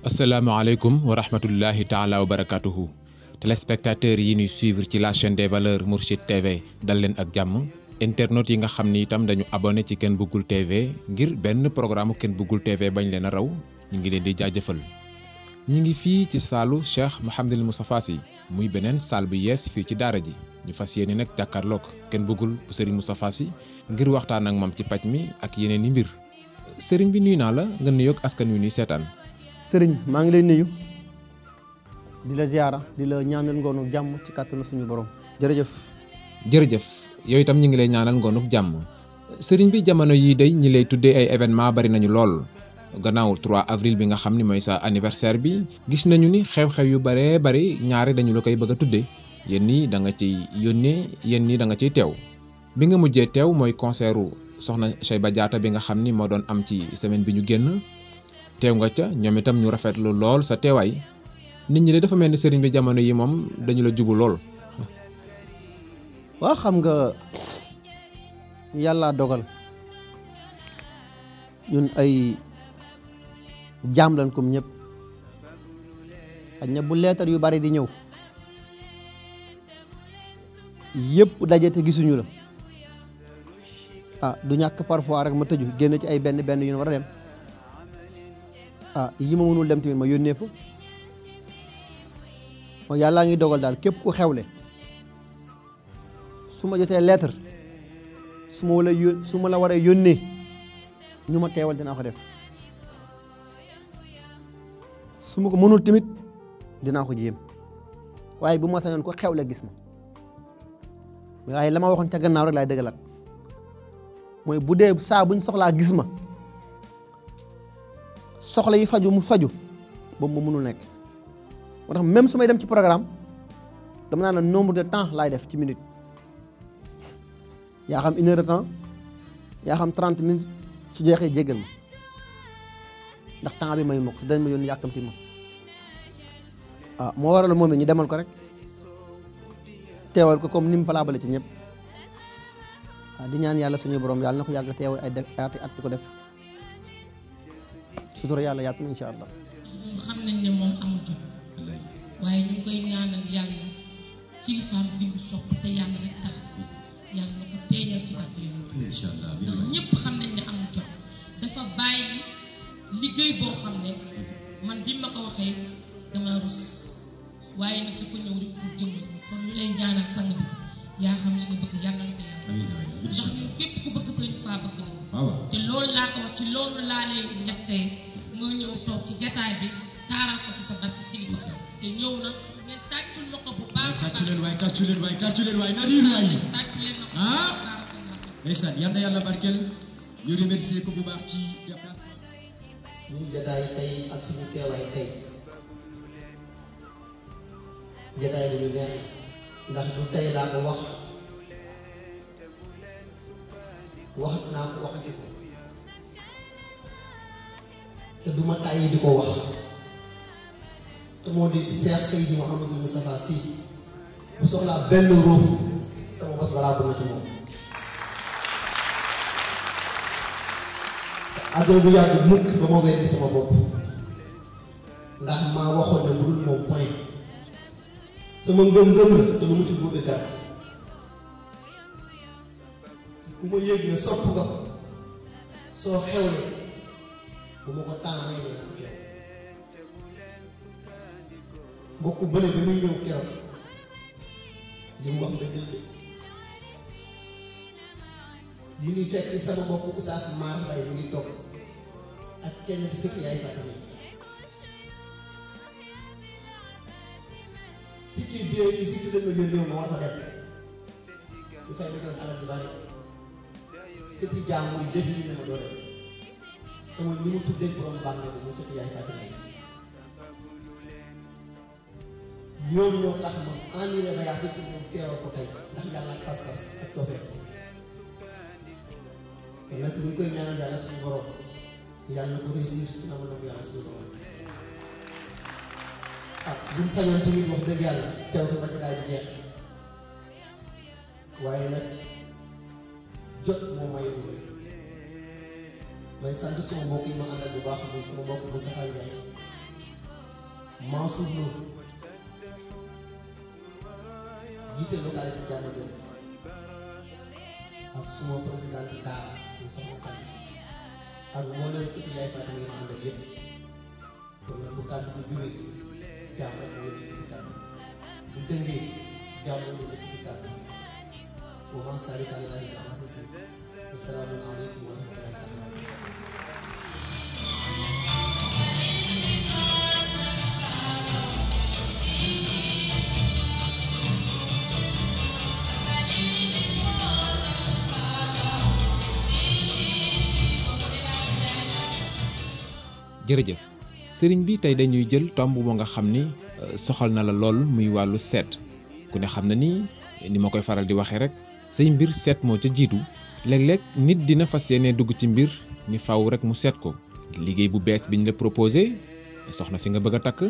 asalaamaaleykum wa rahmatullahi taala wa barakatuhu téléspectateurs yi ñuy suivre ci la chaîne des valeurs Mourchid TV dal leen ak jàmm internautes yi nga xam ni itam dañu abonné ci Ken Bougoul TV ngir benn programme Ken Bougoul TV bañ leen a raw ñu ngi leen di jaajëfal ñi ngi fii ci saalu Cheikh Mouhamadul Moustapha Sy muy beneen saal bu yees fii ci daara ji ñu fas yéene nag jàkkaarloog Ken Bougoul bu Serigne Moustapha Sy ngir waxtaan ak moom ci paj mi ak yeneen i mbir Serigne bi nuyu naa la nga nuyoog askan wi ñuy seetaan. sëriñ maa ngi lay nuyu di la ziara di la ñaanal ngoonu jàmm ci kàttanu suñu borom jërëjëf yow itam ñi ngi lay ñaanal ngoonuk jàmm sëriñ bi jamono yii day ñi lay tuddee ay événement bari nañu lool gannaaw 3 avril bi nga xam ni mooy sa anniversaire bi gis nañu ni xew-xew yu baree bari ñaari dañu la koy bëgg a tuddee yéen nii da nga ciy yónnee yéen nii da nga ciy teew bi nga mujjee teew mooy concertu soxna Cheyba Diatta bi nga xam ni moo doon am ci semaine bi ñu génn teew nga ca ñoom itam ñu rafetlu lool sa teewaay nit ñi de dafa mel ni sëriñ bi jamono yi moom dañu la jubu lool. waa xam nga yàlla dogal ñun ay jaam lañ comme ñëpp xaj na bu leetar yu bari di ñëw yëpp daje te gisuñu la du ñàkk parfois rek ma tëju génn ci ay benn yu ñu war a dem. yi ma mënul dem tamit ma yónnee fa mooy yàllaa ngi dogal daal képp ku xewle su ma jotee lettre su ma la waree yónnee ñu ma teewal dinaa ko def su ma ko mënul tamit dinaa ko jéem waaye bu ma sañoon ko xewle gis ma waaye la ma waxoon ca gannaaw rek laay dëggalaat mooy bu dee saa buñ soxlaa gis ma soxla yi faju mu faju boobu mu mënul nekk moo tax même su may dem ci programme dama naan la nombre de temps laay def ci minute yaa xam 1 heure de temps yaa xam 30 minutes su jeexee jéggal ma ndax temps bi may ma ko su dañ ma yónni yàkkamti ma moo waral moom it ñu demal ko rek teewal ko comme ni mu fa laabale ci ñëpp di ñaan yàlla suñu borom yàlla na ko yàgg teew ay at ko def sutura yàlla yaatu insha allah. xam nañ ne moom amul jot waaye ñu ngi koy ñaanal yàlla kilifaam bi mu sopp te yàlla rek tax yàlla na ko teeñal ci barke yoon insha allah ndax ñëpp xam nañ ne amul jot dafa bàyyi liggéey boo xam ne man bi ma ko waxee dama rus waaye nag dafa ñëw rek pour jëmmal ñi kon ñu lay ñaanal sang bi yaa xam li nga bëgg yàlla na ko yàlla ndax ñun képp ku bëgg sëriñ faa bëgg na te loolu laa ko wax ci loolu laa lay ñettee moo ñëw toog ci jataay bi taaral ko ci sa barke kilifa te ñëw na ngeen tàccul ma ko bu baax tàccu leen waay na riir waay tàccu leen ma ko ndeysaan yal na yàlla barkeel ñu remercier ko bu baax ci déplacement suñu jataay tey ak suñu teewaay tey jataay bu ñu neex ndax du tey laa ko wax naa ko wax di ko te duma tàyyi di ko wax te moo di Cheikh Seydi Mouhamadou Moustapha Sy bu soxlaa benn ruux sama bos balaa ko na ci moom te àdduna du yàgg mukk ba ma weddi sama bopp ndax maa waxoon ne bu dul moom point sama ngëm-ngëm la te lu mu ci góobe kat ku ma yëg ne sopp nga soo xewle bu ma ko tàmbalee dina ko teew mbokku bële bi muy ñëw keroog li mu wax dëgg la mu ngi fekk sama mbokku Oustaz Maar Mbaye mu ngi toog ak kenn ci sëkk yaay Fatima ci kii biir bi si fi dañ ma yónnee ma war fa dem bu fay ma doon alal bu bari sëti jaam muy défini ne ma doo dem te mooy ñi mu tuddee borom bàmmeel bi mu sëti yaay Fatima yi ñoom ñoo tax ma annulé voyage bi ñoom teeroo ko tey ndax yàlla ak pas-pas ak toofee kon nag ñu ngi koy ñaanal yàlla suñu borom yàlla na ko réussir ci na ma noonu yàlla suñu borom buñ sañoon tamit wax dëgg yàlla teew fi ba jataay bi jeex waaye nag jot moo mayul may sant suma mbokk yi ma àndal bu baax muy suma mbokk Moustapha Ndiaye Mansour Lo jiite localité Diamaguène ak suma présidente daara ñu soxna Sali ak mboolem surtout yaay Fatima yi ma ànd ak yëpp kon nag bu kàddu bu jubee jàmm rek moo nekk ci kàddu bu dëngee jàmm moo nekk ci kàddu wa maa zaalika alallaahi bi aziiz. Assalaamu aleykum wa rahmatullaahi taala. jërëjëf sëriñ bi tey dañuy jël tomb bo nga xam ni soxal na la lool muy wàllu seet ku ne xam na ni ma koy faral di waxee rek say mbir seet moo ca jiitu léeg-léeg nit dina fas yéene dugg ci mbir ni faw rek mu seet ko liggéey bu bees biñ la proposé soxna si nga bëgg a takk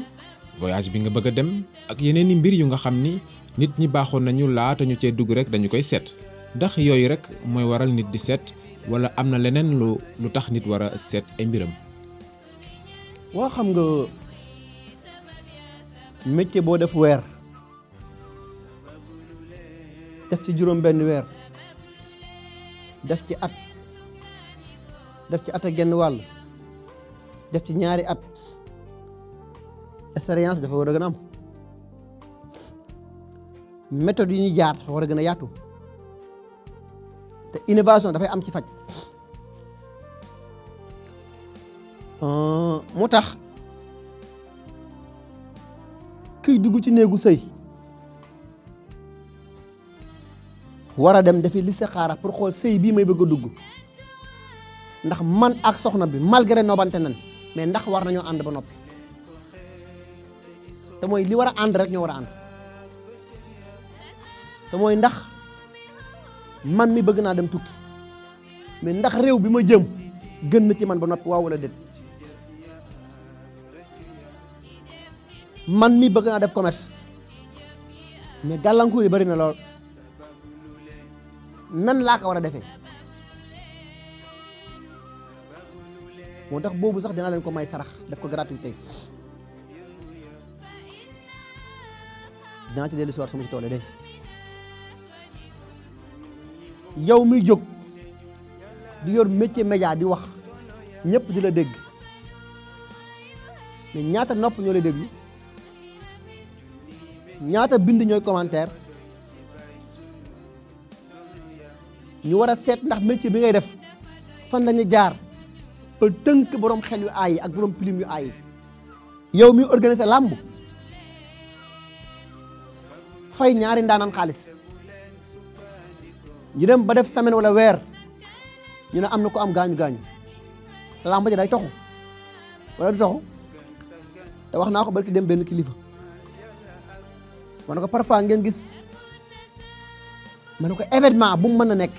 voyage bi nga bëgg a dem ak yeneen i mbir yu nga xam ni nit ñi baaxoon nañu laata ñu cee dugg rek dañu koy seet ndax yooyu rek mooy waral nit di seet wala am na leneen lu tax nit war a seet ay mbiram. waa xam nga métier boo def weer def ci juróom benn weer def ci at ak genn wàll def ci ñaari at expérience dafa war a gën a am méthode yi ñuy jaar dafa war a gën a yaatu te innovation dafay am ci faj moo tax kiy dugg ci néegu sëy war a dem defi listixaara pour xool sëy bii may bëgg a dugg ndax man ak soxna bi malgré nobante nan mais ndax war nañoo ànd ba noppi te mooy li war a ànd rek ñoo war a ànd te mooy ndax man mi bëgg naa dem tukki mais ndax réew bi ma jëm gën na ci man ba noppi waaw wala déet man mi bëgg naa def commerce mais gàllankoor yi bari na lool nan laa ko war a defee moo tax boobu sax dinaa leen ko may sarax def ko gratuité dinaa ci dellu si waat sama ci tool yi yow miy jóg di yor métier média di wax ñëpp di la dégg mais ñaata nopp ñoo lay déglu ñaata bind ñooy commentaire ñu war a seet ndax métier bi ngay def fan lañu jaar ba tënk borom xel yu aay yi ak borom pilim yu aay yi yow mi organiser làmb fay ñaari ndaanaan xaalis ñu dem ba def semaine wala weer ñu ne am na ko am gaañu làmb ji day toxu wala du toxu te wax naa ko barki dem benn kilifa ma ne ko parfois ngeen gis ma ne ko événement bu mu mën a nekk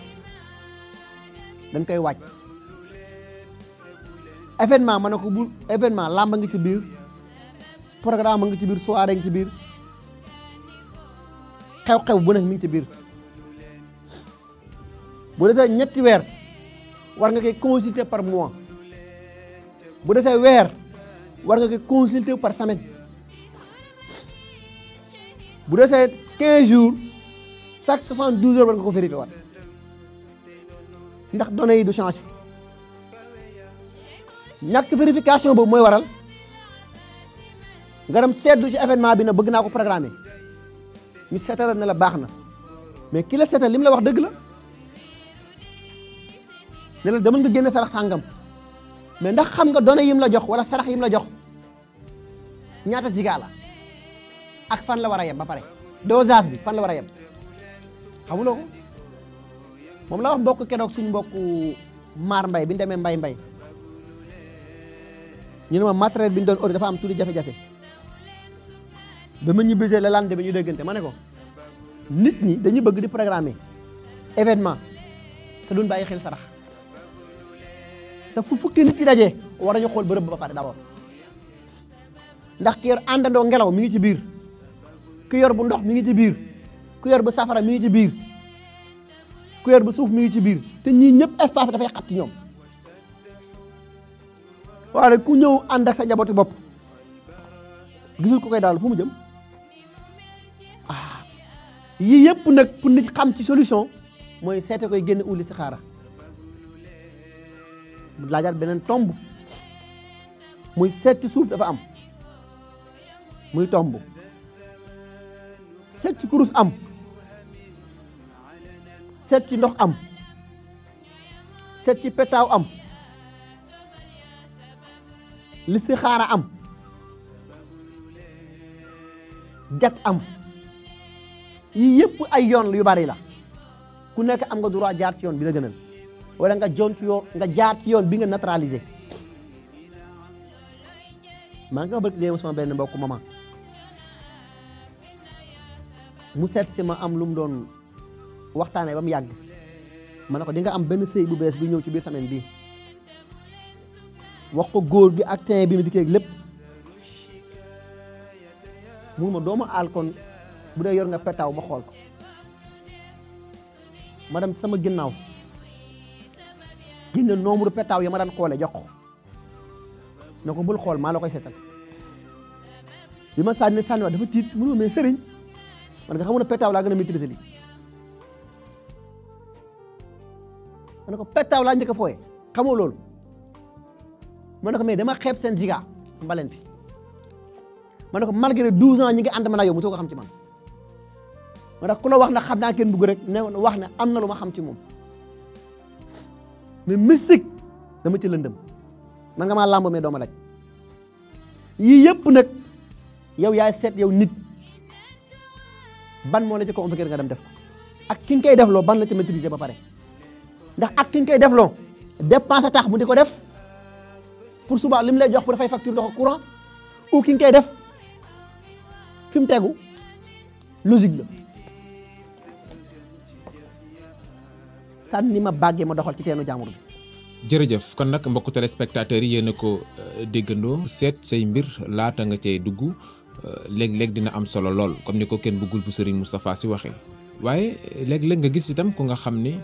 dañ koy wàcc événement ma ne ko bu événement làmb ngi ci biir programme ngi ci biir soirée ngi ci biir xew-xew bu nekk mi ngi ci biir bu desee ñetti weer war nga koy consulter par mois bu desee weer war nga koy consulter par semaine bu desee 15 jours chaque 72 heures war nga ko vérifier waat ndax données yi du changer ñàkk vérification boobu mooy waral nga dem seetlu ci événement bi na bëgg naa ko programmer ñu seetal ne la baax na mais ki la seetal li mu la wax dëgg la ne la demal nga génne sarax sàngam mais ndax xam nga données yim la jox wala sarax yim la jox ñaata giga la ak fan la war a yem ba pare dosage bi fan la war a yem xamuloo ko moom la wax mbokk keroog suñu mbokk maar mbay bi ñu demee mbay ñu ne ma matériel bi ñu doon ori dafa am tuuti jafe-jafe ba ma ñibbisee la lande bi ñu déggante ma ne ko nit ñi dañuy bëgg di programmer événement te duñ bàyyi xel sarax te fu fukki nit yi dajee war nañu xool bërëb ba pare d'abord ndax ki yor àndandoo ngelaw mi ngi ci biir ki yor bu ndox mi ngi ci biir ku yor bu safara mi ngi ci biir ku yor bu suuf mi ngi ci biir te ñii ñëpp espace bi dafay xat ci ñoom waaye ku ñëw ànd ak sa njabootu bopp gisul ko koy daal fu mu jëm yii yëpp nag pour nit xam ci solution mooy seete koy génne uli si xaara mu laajaat beneen tomb muy seet ci suuf dafa am muy tomb seet ci kurus am seet ci ndox am seet ci petaaw am li si xaara am jat am yii yëpp ay yoon yu bari la ku nekk am nga droit jaar ci yoon bi la gënal wala nga joon ci yoon nga jaar ci yoon bi nga naturalisé maa ngi ko bëgg dee sama benn mbokk mama mu seet si ma am lu mu doon waxtaanee ba mu yàgg ma ne ko di nga am benn sëy bu bees bi ñëw ci biir semaine bii wax ko góor gi ak teen bi mu dikkee lépp mun ma dooma aal kon bu dee yor nga petaaw ma xool ko ma dem sama ginnaaw génne nombre petaaw ya ma daan xoole jox ko ne ko bul xool maa la koy seetal bi ma sànni wax dafa tiit mënuma mais sëriñ man nga xamu ne petaaw laa gën a maîtriser lii ma ne ko petaaw laa njëkk a fooye xamoo loolu ma ne ko mais dama xeeb seen giga mbaleen fi ma ne ko malgré 12 ans ñi ngi ànd man ak yow mu soo ko xam ci man ma ne ku la wax na xam naa kenn bugg rek ne wax ne am na lu ma xam ci moom mais mystique dama ci lëndëm man nga maa làmb mais dooma daj yii yëpp nag yow yaay seet yow nit ban moo la ci convaincre nga dem def ko ak ki nga koy defloo ban la ci maîtriser ba pare ndax ak ki nga koy defloo dépense tax mu di ko def pour suba li mu lay jox pour dafay facture ndox courant ou ki nga koy def fi mu tegu logique la sànni ma bàggee ma doxal ci teenu jàmbur bi. jërëjëf kon nag mbokku téléspectateurs yi yéen a ko déggandoo seet say mbir laata nga cay dugg léeg-léeg dina am solo lool comme ni ko kenn bëggul bu Serigne Moustapha Sy waxee waaye léeg-léeg nga gis itam ku nga xam ne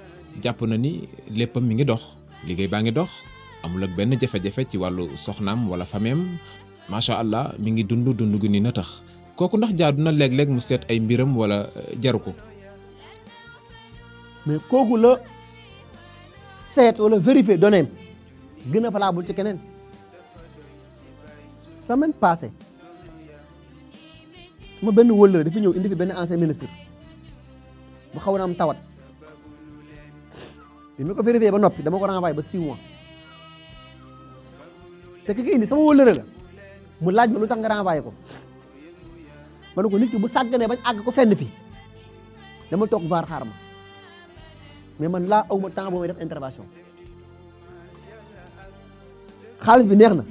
jàpp na ni léppam mi ngi dox liggéey baa ngi dox amul ak benn jafe-jafe ci wàllu soxnaam wala fameem macha allah mi ngi dund gu ni na tax kooku ndax jaadu na léeg-léeg mu seet ay mbiram wala jaru ko. mais kooku la seet wala vérifier données gën a valable ci keneen semaine passée sama benn wëllëre dafa ñëw indi fi benn ancien ministre bu xaw na am tawat bi ma ko vérifier ba noppi dama ko renvoyé ba 6 mois te ki indi sama wëllëre la mu laaj ma lu tax nga renvoyé ko ma ne ko nit ki bu sàgganee bañ àgg ko fenn fi dama toog vaar xaar ma mais man laa aw ma temps boo may def intervention xaalis bi neex na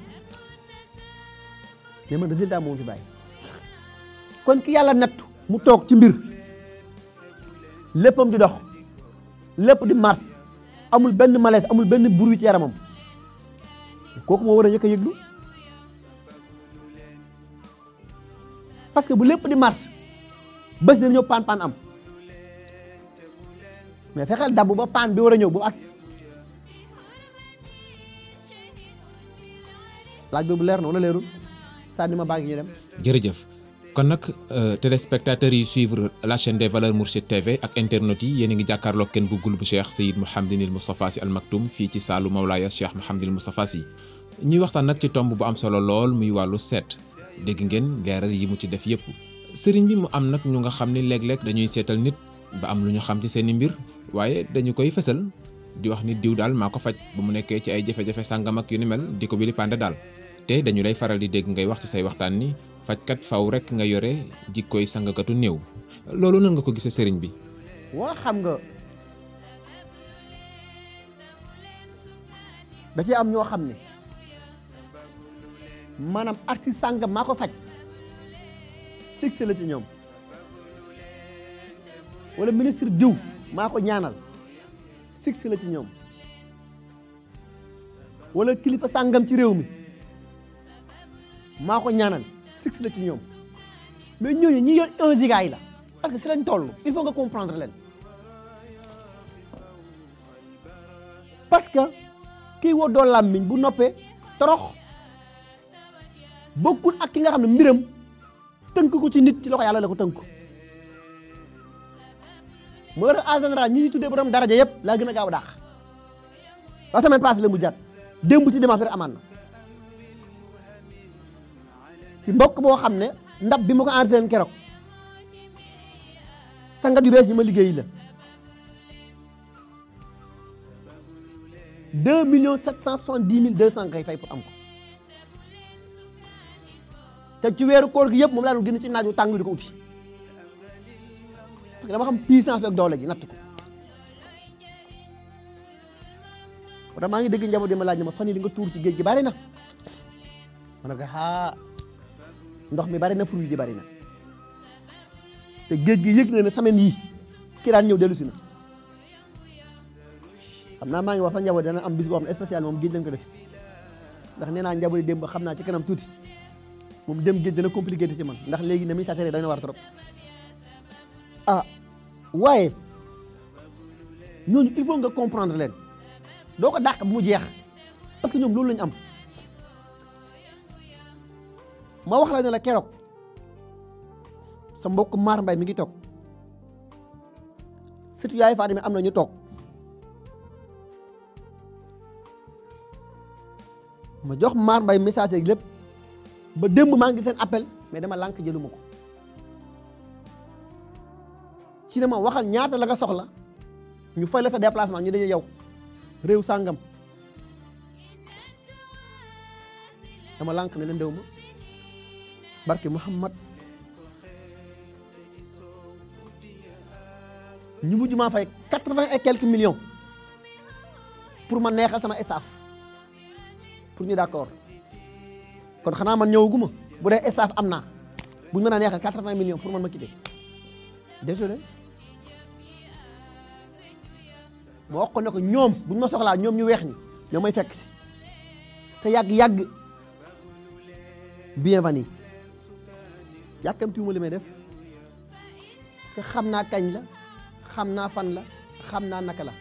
mais man résultat moom fi bàyyi kon ki yàlla nattu mu toog ci mbir léppam di dox lépp di mars amul benn malaise amul benn bruit ci yaramam kooku moo war a njëkk a yëglu parce que bu lépp di mars bés dina ñëw paan am mais fexeel dabb ba paan bi war a ñëw bu agsi laaj boobu leer na wala leerul sànni ma baag ñu dem. jërëjëf kon nag téléspectateurs yi suivre la chaîne des valeurs Mourchid TV ak internautes yi yéen a ngi jàkkaarloog kenn bëggul bu Cheikh Seyyid Mouhamadinil Moustapha Sy Al Maktoum fii ci saalu Mawlaaya Cheikh Mouhamadinil Moustapha Sy ñuy waxtaan nag ci tomb bu am solo lool muy wàllu seet dégg ngeen leeral yi mu ci def yëpp sëriñ bi mu am nag ñu nga xam ne léeg-léeg dañuy seetal nit ba am lu ñu xam ci seeni mbir waaye dañu koy fësal di wax ni diw daal maa ko faj ba mu nekkee ci ay jafe-jafe sàngam ak yu ni mel di ko bili pande daal te dañu lay faral di dégg ngay wax ci say waxtaan ni fajkat faw rek nga yore jikkooy sangakatu néew loolu nan nga ko gisee sëriñ bi. waa xam nga da ci am ñoo xam ne maanaam artiste sàngam maa ko faj succès la ci ñoom wala ministre diw maa ko ñaanal succès la ci ñoom wala kilifa sàngam ci réew mi maa ko ñaanal succès la ci ñoom mais ñooñu ñi yor 1 giga yi la parce que si lañ toll il faut nga comprendre leen parce que kii woo làmmiñ bu noppee torox bokkul ak ki nga xam ne mbiram tënk ko ci nit ci loxo yàlla la ko tënk moo tax en général ñi ñuy tuddee borom daraja yëpp laa gën a gaaw a dàq la semaine passée la mu jàtt démb ci dimanche amaan na ci mbokk boo xam ne ndab bi ma ko enregistré keroog sangat yu bees yi ma liggéey la 2,770,200 ngay fay pour am ko te ci weeru koor gi yëpp moom laa doon gën ci naaj wu tàng wi di ko uti parce que dama xam puissance bi ak doole ji natt ko wala maa ngi dégg njaboot di ma laaj ne ma fan yi li nga tuur ci géej gi bari na ma ne ko ndox mi bari na fruit yi bari na te géej gi yëg na ne semaine yii ki daan ñëw dellu si na xam naa maa ngi wax sax njaboot dana am bis boo xam ne spécial moom géej lañ ko def ndax nee naa njaboot yi démb xam naa ci kanam tuuti moom dem géej dana compliqué ci man ndax léegi na muy saturé doy na war trop waaye ñooñu il faut nga comprendre leen doo ko dàq bu mu jeex parce que ñoom loolu lañu am ma wax la ne la keroog sa mbokk Maar Mbay mi ngi toog surtout yaay Fatima am na ñu toog ma jox Maar Mbay message ak lépp ba démb maa ngi seen appel mais dama lànk jëluma ko ci ne ma waxal ñaata la nga soxla ñu fay la sa déplacement ñu daje yow réew sàngam dama lànk ne leen dew ma barke Muhammad ñu mujj maa fay 80 et quelques millions pour ma neexal sama staff pour ñu d'accord kon xanaa man ñëwaguma bu dee staff am naa bu ñu mën a neexal 80 millions pour man ma quitter désolé ma wax ko ne ko ñoom bu ñu ma soxlaa ñoom ñu weex ñi ñoom may fekk si te yàgg bienvenue yàkkamtiwuma li may def te xam naa kañ la xam naa fan la xam naa naka la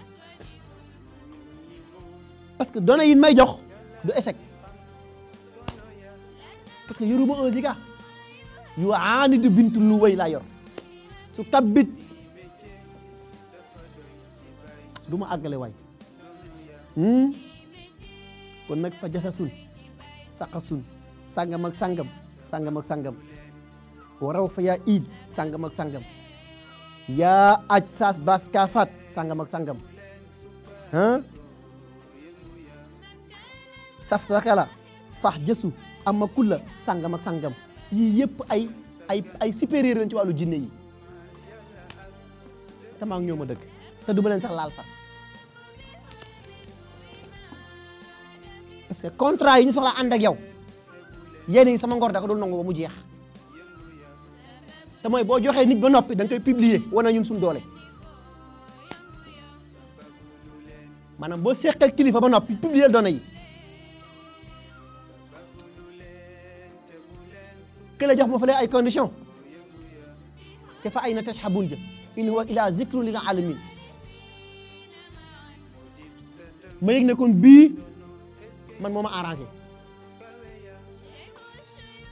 parce que données yi may jox du échec parce que yoruma 1 giga yu aani du bintu lu way laa yor su tabbit du ma àggale waay kon nag fa jasa sun saqa sun sàngam ak sàngam sàngam ak sàngam waraw fa yaa iid sàngam ak sàngam yaa aj saas baas kaafaat sàngam ak sàngam saf sakala fax jësu ama kulla sàngam ak sàngam yii yëpp ay supérieur lañ ci wàllu jinne yi te maa ngi ñoo ma dëkk te du ma leen sax laal far parce que contrat yi ñu soxla ànd ak yow yéen yi sama ngor da ko dul nangu ba mu jeex te mooy boo joxee nit ba noppi da nga koy publier wana ñun suñ doole maanaam boo seqal kilifa ba noppi publier données yi ke la jox ma fa lee ay condition te fa ay na tashabun jë in huwa ila zikrun lil alamin ma yëg ne kon bii man moo ma arrangé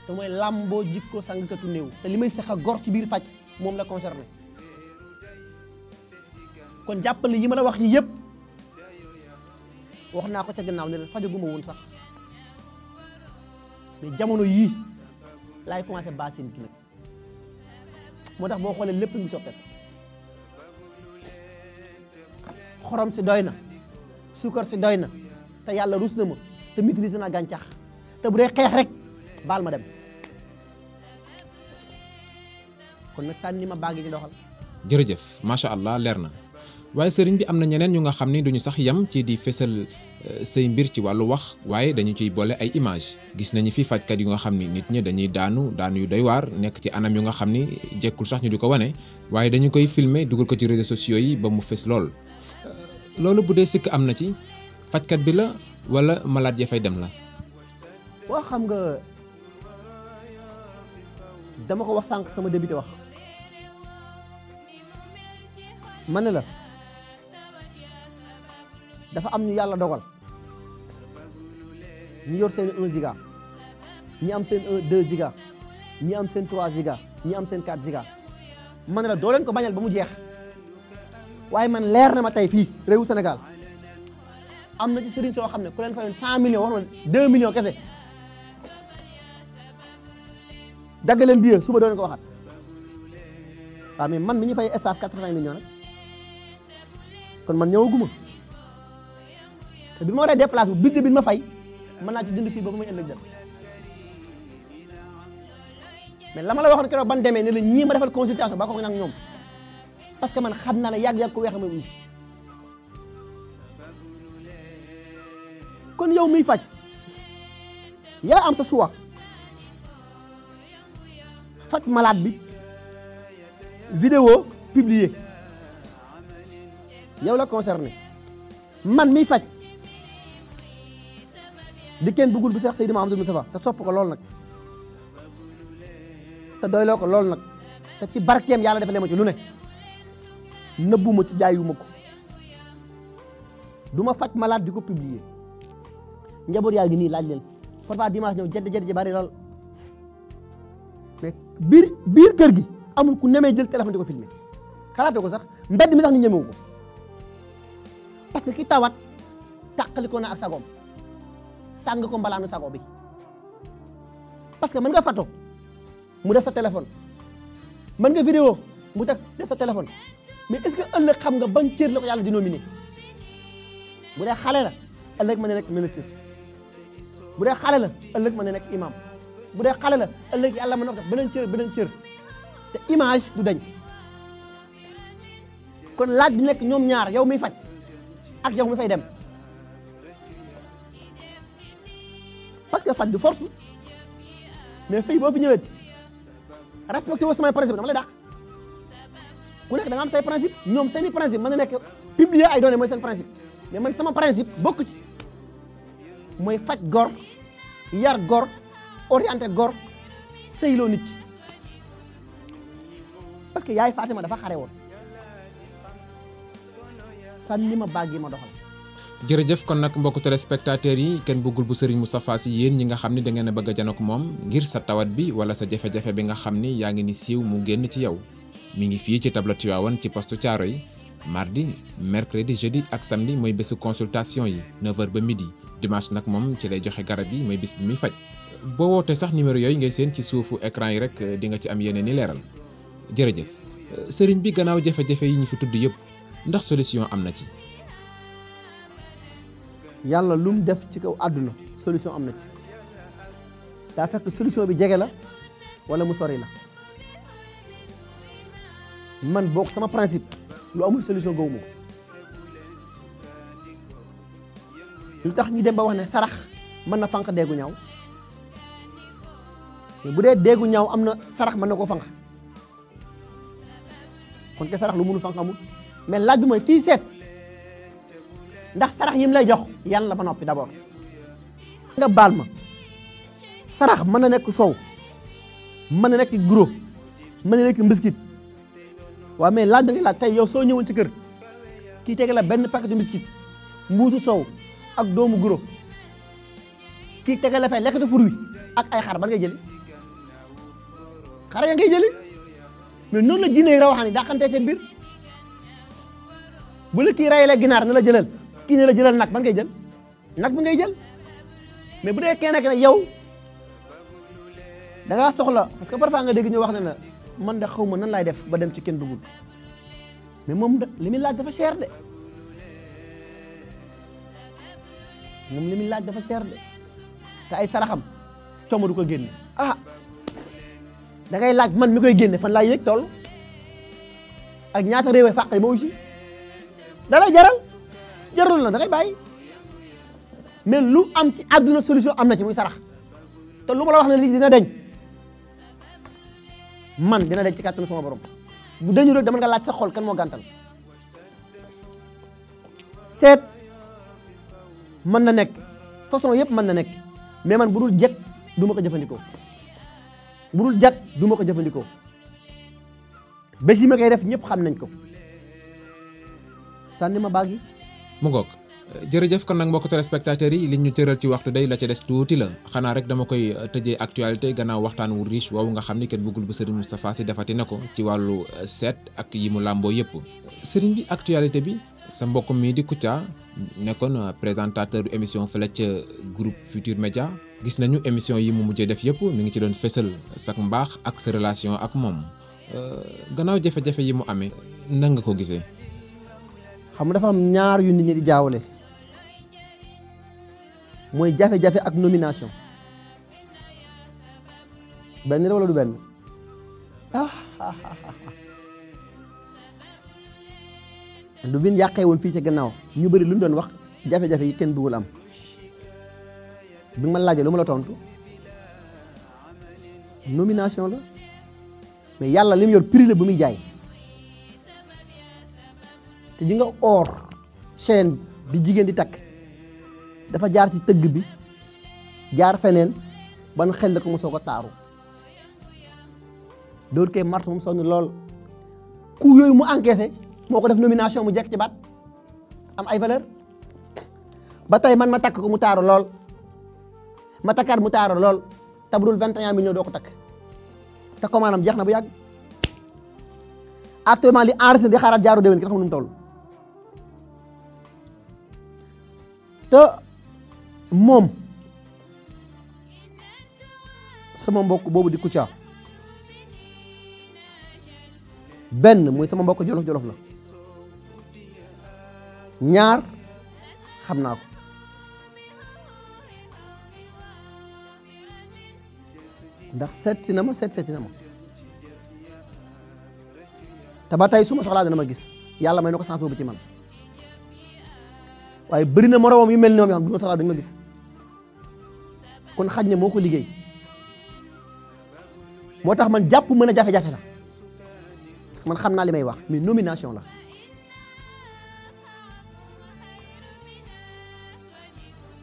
te mooy làmboo jikko sangkatu néew te li may seq a gor ci biir faj moom la concerné kon jàppale yi ma la wax yi yëpp wax naa ko ca gannaaw ne la fajaguma woon sax mais jamono yii laay commencé basin ki nag moo tax boo xoolee lépp ngi soppeeku xorom si doy na suukar si doy na te yàlla rus na ma te maîtrise naa gàncax te bu dee xeex rek baal ma dem kon nag sànni ma baagi ñu doxal. jërëjëf macha allah leer na waaye sëriñ bi am na ñeneen ñu nga xam ni duñu sax yam ci di fésal say mbir ci wàllu wax waaye dañu ciy boole ay image gis nañu fi fajkat yu nga xam ni nit ñi dañuy daanu yu doy waar nekk ci anam yu nga xam ni jekkul sax ñu di ko wane waaye dañu koy filmer dugal ko ci réseaux sociaux yi ba mu fés lool loolu bu dee sikk am na ci fajkat bi la wala malade ya fay dem la. waa xam nga dama ko wax sànq sama débuté wax ma ne la dafa am ñu yàlla dogal ñu yor seen 1 giga ñi am seen 2 giga ñi am seen 3 giga ñi am seen 4 giga man ne la doo leen ko bañal ba mu jeex waaye man leer na ma tey fii réewu Sénégal am na ci sëriñ soo xam ne ku leen fayoon 100 millions wax na 2 millions kese dagg leen billet suba doo leen ko waxat waaw mais man mi ñu fay staff 80 millions nag kon man ñëwaguma te bi ma waree déplacé bu budget bi ma fay mën naa ci dund fii ba ba may ëllëg dem mais la ma la waxoon keroog ban demee ne la ñii ma defal consultation ba ko nag ñoom parce que man xam naa ne yàgg-yàgg ko weex ma wuyu si kon yow miy faj yaa am sa choix faj malade bi vidéo publié yow la concerné man miy faj di kenn bëggul bu Seex Seydi Mouhamadou Moustapha te sopp ko lool nag te doyloo ko lool nag te ci barkeem yàlla defalee ma ci lu ne nëbbuma ci jaayuma ko du ma faj malade di ko publier njaboot yaa ngi nii laaj leen parfois dimanche ñëw jedd ji bari lool mais biir kër gi amul ku nemee jël téléphone di ko filmer xalaate ko sax mbedd mi sax ni ñemewu ko parce que ki tawat tàqalikoo na ak sagoom sàng ko mbalaanu sago bi parce que mën nga photo mu def sa téléphone mën nga vidéo mu def sa téléphone mais est-ce que ëllëg xam nga ban cër la ko yàlla di nominé bu dee xale la ëllëg mën na nekk ministre bu dee xale la ëllëg mën na nekk imam bu dee xale la ëllëg yàlla mën na ko def beneen cër te image du dañ kon laaj bi nekk ñoom ñaar yow miy faj ak yow mi fay dem parce que faj du force mais fii boo fi ñëwee respecté woo samay principe dama lay dàq ku nekk da nga am say principe ñoom seeni principe mën na nekk publier ay données mooy seen principe mais man sama principe bokk ci mooy faj gor yar gor orienté gor sëyloo nit ci parce que yaay Fatima dafa xare woon sànni ma baag yi ma doxal. jërëjëf kon nag mbokku téléspectateurs yi kenn bëggul bu Serigne Moustapha Sy yéen ñi nga xam ni da ngeen a bëgg a janook moom ngir sa tawat bi wala sa jafe-jafe bi nga xam ni yaa ngi ni siiw mu génn ci yow mi ngi fii ci tableau Tivaouane ci poste Thiaroye yi mardi mercredi jeudi ak samedi mooy bésu consultation yi 9h ba midi dimanche nag moom ci lay joxe garab yi mooy bés bi muy faj boo wootee sax numéro yooyu ngay seen ci suufu écran yi rek di nga ci am yeneen i leeral jërëjëf Serigne bi gannaaw jafe-jafe yi ñu fi tudd yëpp ndax solution am na ci. yàlla lu mu def ci kaw àdduna solution am na ci daa fekk solution bi jege la wala mu sori la man bokk sama principe lu amul solution gëwuma ko lu tax ñu dem ba wax ne sarax mën na fanq deegu ñaaw bu dee deegu ñaaw am na sarax mën na koo fanq kon ke sarax lu mënul fanq amul mais laaj bi mooy kii seet ndax sarax yim lay jox yan la ba noppi d'abord nga baal ma sarax mën na nekk soow mën na nekk guro mën na nekk mbiskit waaw mais laaj da ngay laaj tey yow soo ñëwoon ci kër kii tege la benn paquetu mbiskit mbuusu soow ak doomu guro kii tege la fay lekkatu fur wi ak ay xar ban ngay jëli xar ya ngay jëli mais noonu la jinne yi rawaxaan yi daa xantee seen biir bu la kii rayalee ginaar na la jëlal kii ne la jëlal nag ban ngay jël nag bi ngay jël mais bu dee kenn nag yow da ngaa soxla parce que parfois nga dégg ñu wax ne la man de xaw ma nan laay def ba dem ci kenn bëggul mais moom li muy laaj dafa cher de moom li muy laaj dafa cher de te ay saraxam coomo du ko génne ah da ngay laaj man mi koy génne fan laay yëg toll ak ñaata réew fàq yi ma aussi da lay jaral jarul la da ngay bàyyi mais lu am ci àdduna solution am na ci muy sarax te lu ma la wax ne lii dina deñ man dina deñ ci kàttanu sama borom bu deñu rek dama nga laaj sa xol kan moo gàntal seet mën na nekk façon yëpp mën na nekk mais man bu dul jet du ma ko jëfandikoo bu dul jat du ma ko jëfandikoo bés yi ma koy def ñëpp xam nañ ko sànni ma baag yi mu ngoog jërëjëf kon nag mbokk téléspectateurs yi li ñu tëral ci waxtu day la ca des tuuti la xanaa rek dama koy tëjee actualité gannaaw waxtaan wu riche woowu nga xam ni kenn bëggul bu Serigne Moustapha Sy defati na ko ci wàllu seet ak yi mu làmboo yëpp Serigne bi actualité bi sa mbokk mii di Kouthia nekkoon présentateur émission fële ca groupe Futur Média gis nañu émission yi mu mujjee def yëpp mi ngi ci doon fësal sak mbaax ak sa relation ak moom gannaaw jafe-jafe yi mu amee nan nga ko gisee. xam nga dafa am ñaar yu nit ñi di jaawale mooy jafe-jafe ak nomination benn la wala du benn lu bin yàqee woon fii ca gannaaw ñu bëri lu ñu doon wax jafe-jafe yi kenn bëggul am bi ma laajee lu ma la tontu nomination la mais yàlla li mu yor prix la bu muy jaay te ji nga or chaîne bi jigéen di takk dafa jaar ci tëgg bi jaar feneen ban xel la ko mosoo ko taaru dóor koy mart moom sonn lool ku yooyu mu encaissé moo ko def nomination mu jekk ci baat am ay valeur ba tey man ma takk ko mu taaru lool ma takkaat mu taaru lool tabrul 21 millions doo ko takk te commande am jeex na bu yàgg actuellement li enregistré di xaaraat jaaru déwén ki xam nu mu toll te moom sama mbokk boobu di Kouthia benn muy sama mbokk jolof-jolof la ñaar xam naa ko ndax seet si na ma te ba tey su ma soxlaa dana ma gis yàlla may na ko chance boobu ci man waaye bëri na moromam yu mel ni moom yoo xam ne du ma soxlaa duñu ma gis kon xaj na moo ko liggéey moo tax man jàpp mën a jafe-jafe la parce que man xam naa li may wax mais nomination la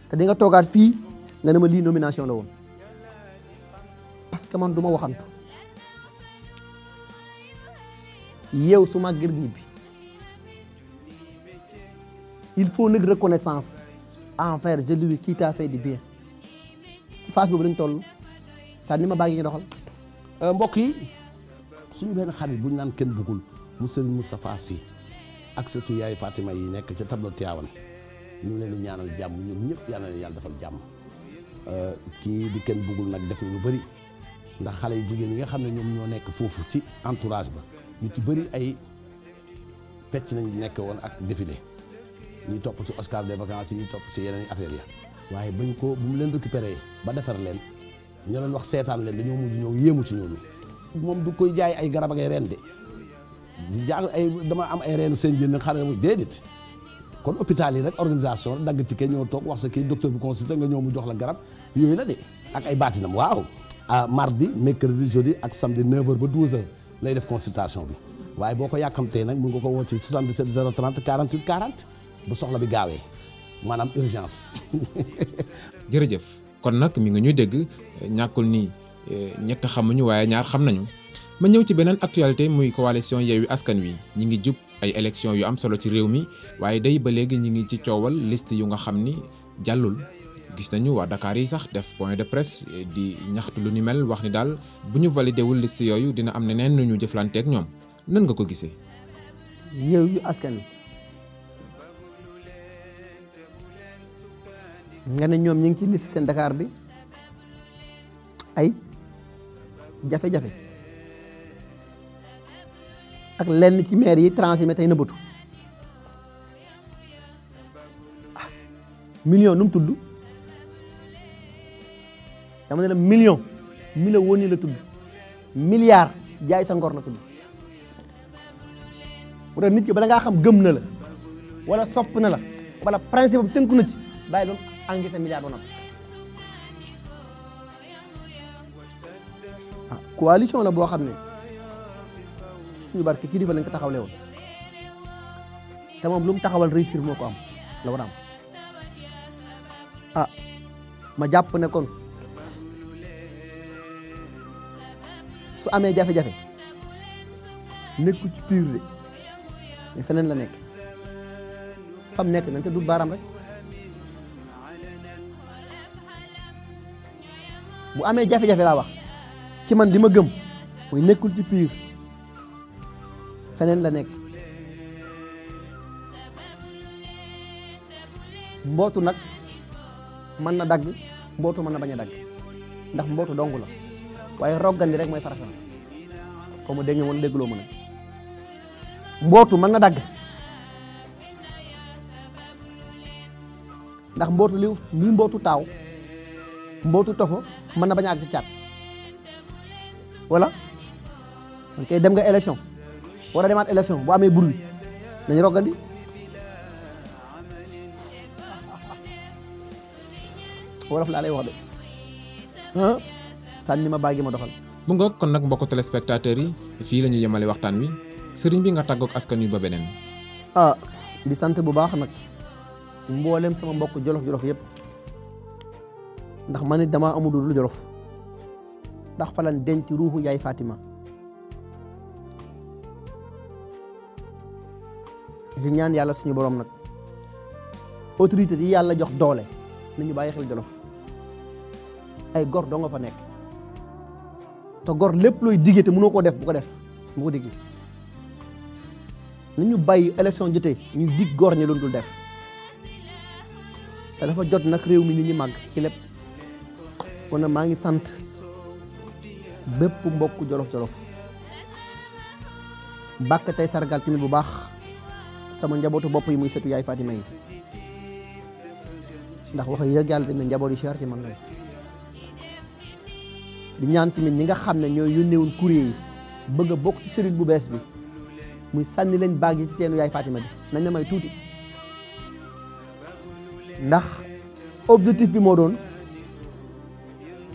te di nga toogaat fii nga ne ma lii nomination la woon parce que man du ma waxantu yow su ma gër ñibbi il faut nag reconnaissance envers celui qui t'a fait du bien ci phase boobu lañ toll saa ni ma bàyyi ñu doxal. mbokk yi suñu benn xarit bu ñu naan kenn bëggul mu Serigne Moustapha Sy ak surtout yaay Fatima yi nekk ca tableau Tivaouane ñu ngi leen di ñaanal jàmm ñoom ñëpp yal na leen yàlla defal jàmm kii di kenn bëggul nag def na lu bëri ndax xale yu jigéen yi nga xam ne ñoom ñoo nekk foofu ci entourage ba ñu ci bëri ay pecc nañ nekk woon ak défilé ñuy topp ci Oscar des vacances yi ñuy topp ci yeneen affaires ya waaye bañ ko bu mu leen récupéré ba defar leen ñu leen wax seetaan leen dañoo mujj ñëw yéemu ci ñoom moom du koy jaay ay garab ak ay reen de jàng ay dama am ay reenu seen jën xale muy déedéet kon hôpital yi rek organisation dagg ticket ñoo toog wax sa kii docteur bu consulté nga ñëw mu jox la garab yooyu la de ak ay baatinam waaw mardi mercredi jeudi ak samedi 9h ba 12h lay def consultation bi waaye boo ko yàkkamtee nag mun nga ko woo ci 77 030 48 40 bu soxla bi gaawee maanaam urgence. jërëjëf kon nag mi ngi ñuy dégg ñàkkul ni ñett xamuñu waaye ñaar xam nañu ma ñëw ci beneen actualité muy coalition Yewwi Askan Wi ñi ngi jub ay élection yu am solo ci réew mi waaye day ba léegi ñi ngi ci coowal liste yu nga xam ni jàllul gis nañu waa Dakar yi sax def point de presse di ñaxtu lu ni mel wax ni daal bu ñu validé wul liste yooyu dina am neneen nu ñu jëflanteeg ñoom nan nga ko gisee. Yewwi Askan Wi nga ne ñoom ñu ngi ci liste seen Dakar bi ay jafe-jafe ak lenn ci maire yi transhumé tey nëbbatu million nu mu tudd dama ne la million woon ni la tudd milliard jaay sa ngor la tudd bu tax nit ki bala ngaa xam gëm na la wala sopp na la wala principe am tënku na ci bàyyi ba mu engagé milliard ba noppi coalition la boo xam ne suñu barke kilifa lañ ko taxawle woon te moom lu mu taxawal réussir moo ko am la war a am ma jàpp ne kon su amee jafe-jafe nekku ci pur de mais feneen la nekk fam nekk nañ te du baaraam rek bu amee jafe-jafe laa wax ci man li ma gëm mooy nekkul ci piir feneen la nekk. mbootu nag mën na dagg mbootu mën na bañ a dagg ndax mbootu dong la waaye roggandi rek mooy farata xaw ma dégg nga wala déggloo ma nag mbootu mën na dagg ndax mbootu li mbootu taaw mbootu tofo mën na bañ a àgg ci caat voilà ok dem nga élection war a demaat élection bu amee bruit nañu roggandi wolof laa lay wax de sànni ma bàggi ma doxal. mu ngoog kon nag mbokku téléspectateurs yi fii la ñu yemale waxtaan wi sëriñ bi nga tàggoog askan wi ba beneen. di sant bu baax nag mboolem sama mbokk jolof-jolof yëpp ndax man it damaa amul lu jolof ndax fa lan denc ruuxu yaay Fatima di ñaan yàlla suñu borom nag autorité yi yàlla jox doole nañu bàyyi xel jolof ay gor doo nga fa nekk te gor lépp looy diggee te mënoo koo def bu ko def bu ko diggee nañu bàyyi élection jotee ñu dig gor ñi loolu dul def te dafa jot nag réew mi nit ñi màgg ci lépp kon nag maa ngi sant bépp mbokk jolof-jolof bàkk tey sargal tamit bu baax sama njabootu bopp yi muy setu yaay Fatima yi ndax wax yëg yàlla tamit njaboot yi cher ci man la di ñaan tamit ñi nga xam ne ñooy yónneewul courrier yi bëgg a bokk ci sëriñ bu bees bi muy sànni leen baag yi ci seenu yaay Fatima bi nañ na may tuuti ndax objectif bi moo doon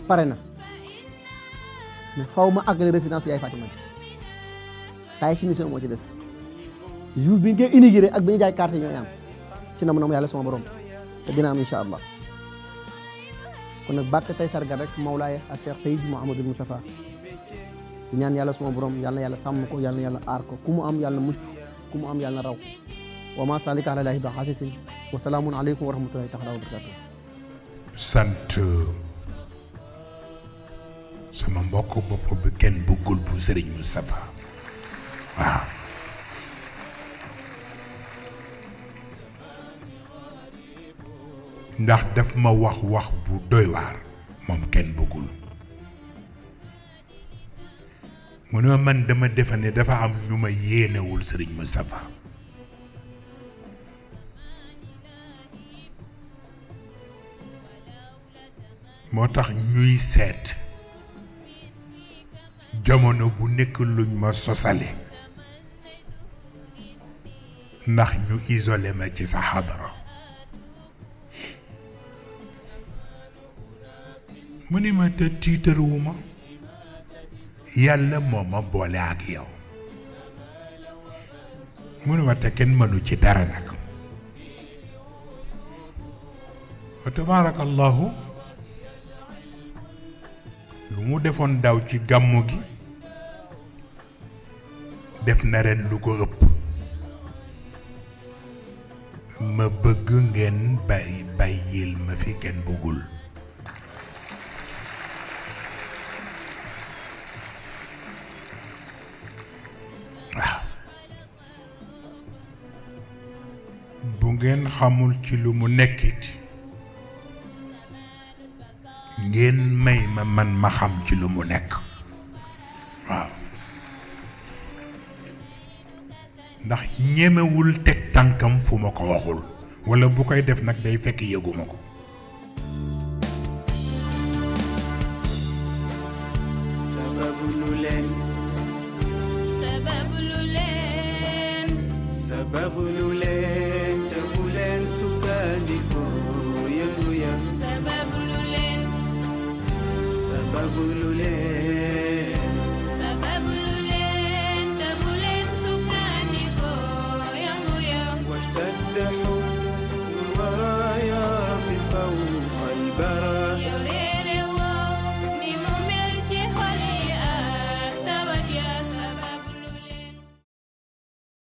pare na mais faw ma àggale résidence yaay Fatima bi taay finition moo ci des jour bi nga inauguré ak bi ñu jaay carte ñooy am ci na mu yàlla sama borom te dina am incha allah kon nag bàkk tey sargal rek Mawlaaya a Cheikh Seyd Mouhamadul Moustapha di ñaan yàlla sama borom yàlla na yàlla sàmm ko yàlla na yàlla aar ko ku mu am yàlla mucc ku mu am yàlla na raw wa ma salika ala lahi ba xaasisin wa salaamun aleykum wa rahmatullahi taala wa barakatuh. sant sama mbokk bopp bi kenn bëggul bu Serigne Moustapha waaw. ndax daf ma wax bu doy waar moom kenn bëggul mu ne man dama defe ne dafa am ñu ma yéenewul Serigne Moustapha moo tax ñuy seet jamono bu nekk luñ ma sosale ndax ñu isolé ma ci sa xadara mu ni ma te tiitaruwuma yàlla moo ma boole ak yow mu ni ma te kenn mënu ci dara nag wa tabaarakallahu lu mu defoon daw ci gàmmu gi def na ren lu ko ëpp ma bëgg ngeen bàyyil ma fi kenn bëggul waaw bu ngeen xamul ci lu mu nekkit ngeen may ma man ma xam ci lu mu nekk waaw ndax ñemewul teg tànkam fu ma ko waxul walla bu koy def nag day fekk yëguma ko sababu lu leen